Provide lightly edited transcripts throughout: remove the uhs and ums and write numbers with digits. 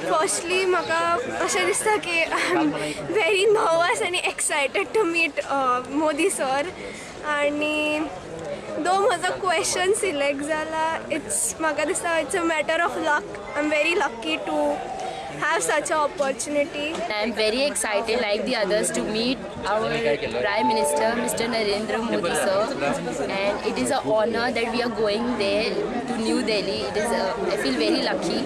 Firstly म्हाका अशें दिसता की I am very nervous आनी excited to meet Modi sir. आनी दो म्हजो क्वेश्चन सिलेक्ट जाला, it's म्हाका दिसता it's a matter of luck. I am very lucky to have such a opportunity. I am very excited, like the others, to meet our Prime Minister, Mr. Narendra Modi sir. And it is an honor that we are going there to New Delhi. I feel very lucky.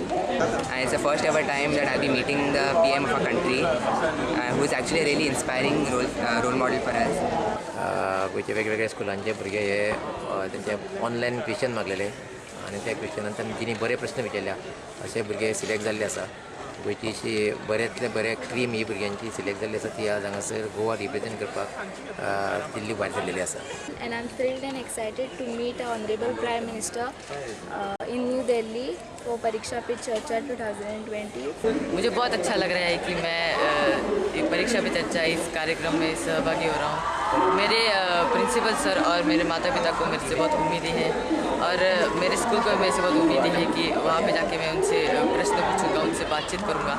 And it's the first ever time that I'll be meeting the PM of our country, who is actually a really inspiring role model for us. गोंयच्या वेगवेगळ्या स्कुलांचे भुरगे हे तेंचे online question मागलेले आनी त्या क्वेश्चनान तेंच्यांनी बरे प्रश्न विचारल्या, अशे भुरगे सिलेक्ट जाल्ले आसा. गोंयची अशी बऱ्यांतले बरे क्रीम ही भुरग्यांची सिलेक्ट जाल्ली आसा. ती आज हांगासर गोवा रिप्रेजेंट करपाक दिल्ली भायर सरलेली आसा. And I'm thrilled and excited to meet our Honorable Prime Minister in New Delhi for Pariksha Pe Charcha 2020. मुझे बहुत अच्छा लग रहा है कि मैं ये परीक्षा पे चर्चा इस कार्यक्रम में सहभागी हो रहा हूँ. मेरे प्रिंसिपल सर और मेरे माता पिता को मेरे से बहुत उम्मीदें हैं और मेरे स्कूल को भी मेरे से बहुत उम्मीदें हैं कि वहाँ पे जाके मैं उनसे प्रश्न पूछूंगा, उनसे बातचीत करूँगा.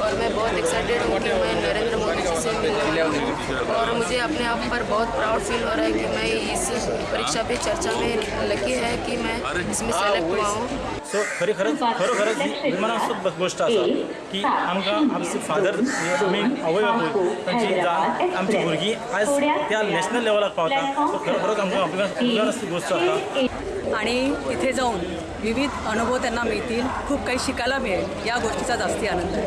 और मैं बहुत एक्साइटेड हूँ कि मैं नरेंद्र मोदी जी से मिलने वाली हूँ और मुझे अपने आप पर बहुत प्राउड फील हो रहा है कि मैं इस परीक्षा पे चर्चा में लकी है कि मैं इसमें सेलेक्ट हुआ हूँ. सो खरी खरंच, खरोखरच ही अभिमानास्पद गोश्ट आसा की आमकां आमचे फादर, आमी आवय बापूय तांची जाण आमची भुरगीं आयज त्या नॅशनल लेवलाक पावता. सो खरोखरच आमकां अभिमानास्पद गोश्ट आसा. आणि तिथे जाऊन विविध अनुभव त्यांना मिळतील, खूप काही शिकायला मिळेल, या गोष्टीचा जास्ती आनंद आहे.